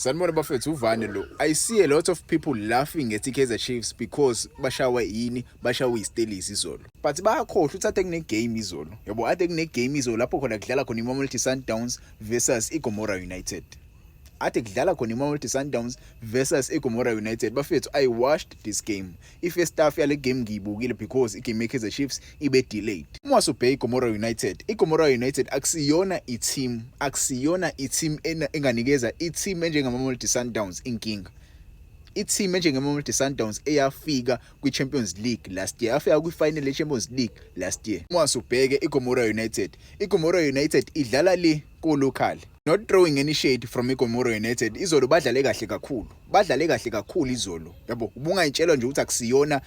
Sanibona bafethu, uvane lo. I see a lot of people laughing at iKaizer Chiefs because bashawa yini? Bashawa iStellies izolo. But bayakhohlwa ukuthi ade kune game izolo. Yabo, ade kune game izolo lapho khona kudlala khona iMamelodi Sundowns versus iGomora United. Ade kudlala khona iMamelodi Sundowns versus iGomora United. Bafethu, I watched this game. I-first half yale game ngiyibukile because igame yeKaizer Chiefs ibe delayed. Uma usubheka iGomora United, iGomora United akusiyona i-team, akusiyona i-team enganikeza i-team enjengamaMamelodi Sundowns inkinga. I-team enjengemamelodi Sundowns eyafika kwi-Champions League last year, yafika kwi-final ye-Champions League last year. Uma usubheke iGomora United, iGomora United idlala le ko-local. Not throwing any shade from iGomora United, izolo badlale kahle kakhulu. Badlale kahle kakhulu izolo. Yabo, ubungayitshelwa nje ukuthi akusiyona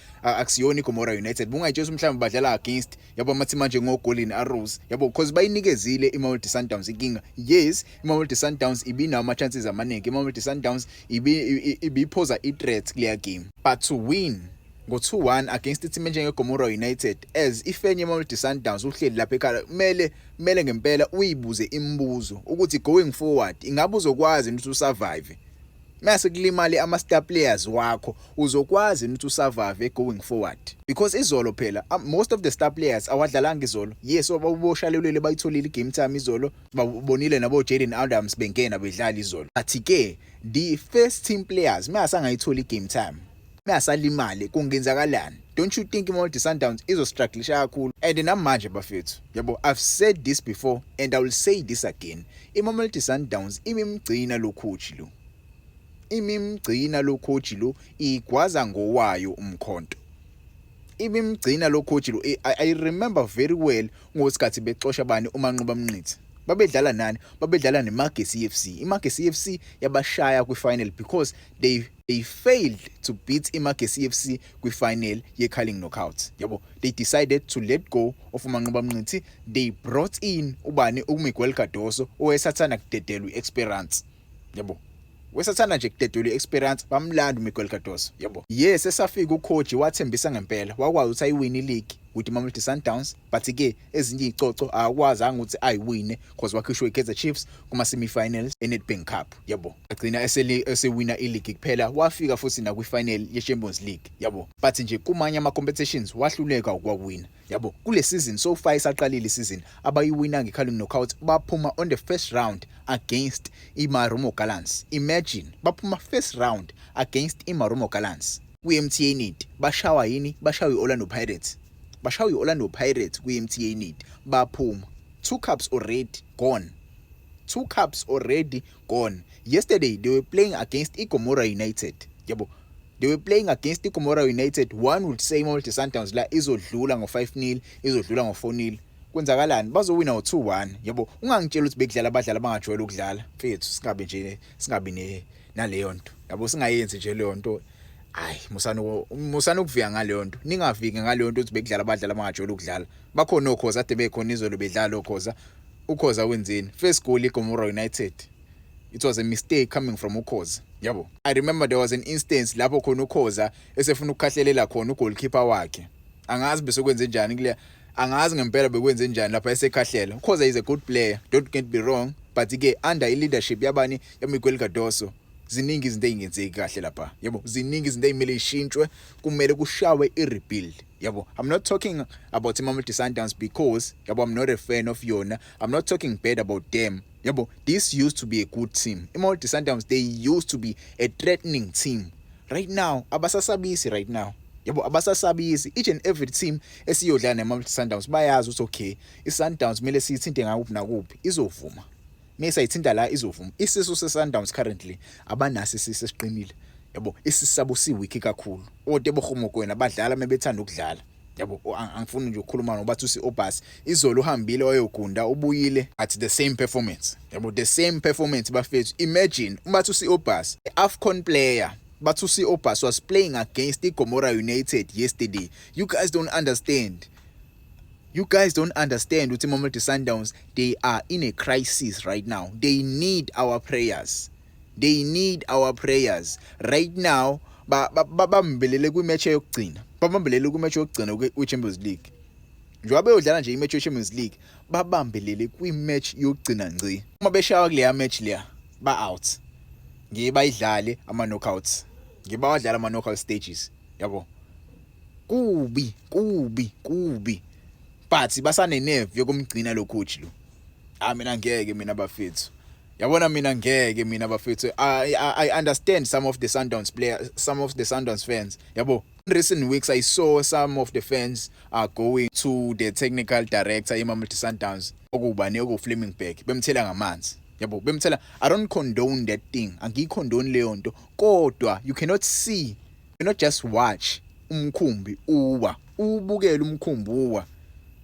iGomora United. Ubungayitshela mhlawumbe badlala against, yabo, amathi manje ngoGolden Arrows. Yabo, because bayinikezile iMamelodi Sundowns inkinga. Yes, iMamelodi Sundowns ibinawo ama chances amaningi. IMamelodi Sundowns ibiphosa i-threat kuleya game. But to win ngo-2-1 against i-team enjenge-Gomora United, as i-fan yeMamelodi Sundowns uhleli lapha ekhaya, kumele ngempela uyibuze imibuzo ukuthi going forward ingabe uzokwazi ukuthi usurvive mase kulimale ama star players wakho, uzokwazi ukuthi usurvive going forward? Because izolo phela most of the star players awadlalanga izolo. Yes, oboShalulile bayitholile game time izolo, babonile nabo Jaden Adams bengena bedlala izolo, but ke the first team players mase angayitholi game time, masalimale, kungenzakalani? Don't you think iMamelodi Sundowns izostrugglisha kakhulu? And namanje bafethu, yabo, I've said this before and I will say this again, iMamelodi Sundowns imimgcina lo coach lo, imimgcina lo coach lo, igwaza ngowayo umkhonto. Ibimgcina lo coach lo. I remember very well ngosikhathi bexosha bani, uManqoba Mnqithi. Babedlala nani? Babedlala neMagesi FC. IMagesi FC yabashaya kwi-final because they failed to beat iMagesi FC kwi-final ye-Carling Knockout, yabo. They decided to let go of uManqoba Mnqithi. They brought in ubani, uMiguel Cardoso, owesathana kudedelwa i-experience, yabo, wesathana nje kudedelwa i-experience. Bamlanda uMiguel Cardoso, yabo. Yes, esafika ucoach wathembisa ngempela, wakwazi ukuthi ayiwine ileague with iMamelodi Sundowns, but ke ezinye izicoco akwazanga ukuthi ayiwine because wakhishwa iKaizer Chiefs kuma semi-finals eNedbank Cup, yabo. Agcina esele esewina ileague kuphela, wafika futhi na kwi-final ye-Champions League, yabo, but nje kumanye ama competitions wahluleka ukwawina, yabo. Kule season so far, isaqalile season, abayiwina ngeCarling Knockout, baphuma on the first round against iMarumo Gallants. Imagine, baphuma first round against iMarumo Gallants. Kwi-MTN 8 bashawa yini? Bashawa i-Orlando Pirates. Bashawa i-Orlando Pirates kwi-MTN 8, baphuma. Two cups already gone, two cups already gone. Yesterday they were playing against iGomora United, yabo. They were playing against iGomora United. One would say Mamelodi Sundowns la izodlula ngo-5-0, izodlula ngo-4-0. Kwenzakalani? Bazowina ngo-2-1, yabo. Ungangitshela ukuthi bekudlala abadlali abangajwayele ukudlala, mfethu. Singabe nje singabi ne naleyo nto, yabo, singayenzi nje leyo nto. Hayi, musana ukuvika ngaleyo nto, ningaviki ngaleyo nto ukuthi bekudlala abadlali abangajwayele ukudlala. Bakhona okhoza ade bekhona izolo bedlala. Okhoza, ukhoza wenzeni? First goal iGomora United, it was a mistake coming from ukhoza, yabo. I remember there was an instance lapho khona ukhoza esefuna ukukhahlelela khona ugoalkeeper wakhe. Angazi bese kwenze njani kuleya, angazi ngempela bekwenze njani lapha esekhahlela. Ukhoza is a good player, don't get me wrong, but ke under i-leadership yabani, yaMiguel Cardoso, ziningi izinto ezingenzeki kahle lapha, yabo. Ziningi izinto ezimele ishintshwe, kumele kushawe i-rebuild, yabo. I'm not talking about iMamelodi Sundowns because, yabo, I'm not a fan of yona. I'm not talking bad about them, yabo. This used to be a good team, iMamelodi Sundowns. They used to be a threatening team. Right now abasasabisi right now, yabo, abasasabisi. Each and every team esiyodlala neMamelodi Sundowns bayazi ukuthi okay, iSundowns kumele siyithinte ngakuphi nakuphi, izovuma. Mase ayithinta la, izovuma. Isisu seSundowns currently abanaso isisu esiqinile, yabo. Isisu sabo si weak kakhulu. OTeboho Mokoena badlala mebethanda ukudlala, yabo. Angifuni nje ukukhuluma ngoba uthi Obas izolo uhambile wayogunda, ubuyile at the same performance, yabo, the same performance, bafethu. Imagine uMathusi Obas, AFCON player Bathusi Obas, was playing against iGomora United yesterday. You guys don't understand, you guys don't understand ukuthi Mamelodi Sundowns, they are in a crisis right now. They need our prayers, they need our prayers right now. Babambelele kwimatch yokugcina, babambelele kwimatch yokugcina kwi-Champions League. Njengoba beyodlala nje imatch ye-Champions League, babambelele kwimatch yokugcina ngci. Uma beshawa kuleya match leya, ba out. Ngeke bayidlale ama knockouts, ngeke bawadlala ama knockout stages, yabo. Kubi, kubi, kubi, but basane nerve yokumgcina lo coach lo. Ah, mina ngeke mina bafethu, yabona, mina ngeke mina bafethu. I understand some of the Sundowns players, some of the Sundowns fans, yabo. In recent weeks I saw some of the fans are going to the technical director eMamelodi Sundowns, okubani, oku Flemming Berg, bemthela ngamanzi, yabo, bemthela. I don't condone that thing, angiyicondone leyo nto, kodwa you cannot see, you cannot just watch umkhumbi uwa, ubukele umkhumbi uwa.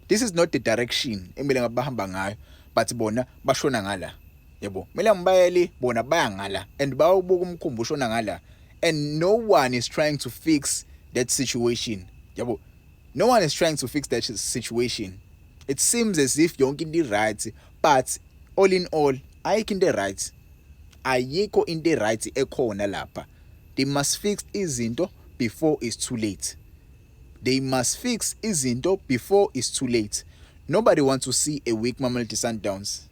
This is not the direction emele ngabe bahamba ngayo, but bona bashona ngala, yabo. Kumele ngibayele, bona baya ngala and bawubuka umkhumbi ushona ngala and no one is trying to fix that situation, yabo. No one is trying to fix that situation. It seems as if yonke into right, but all in all ayikho into right, ayikho into right ekhona lapha. They must fix izinto before it's too late. They must fix izinto before it's too late. Nobody wants to see a weak Mamelodi Sundowns.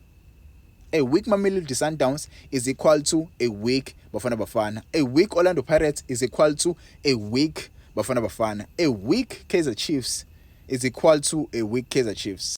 A weak Mamelodi Sundowns is equal to a weak Bafana Bafana. A weak Orlando Pirates is equal to a weak Bafana Bafana. A weak Kaizer Chiefs is equal to a weak Kaizer Chiefs.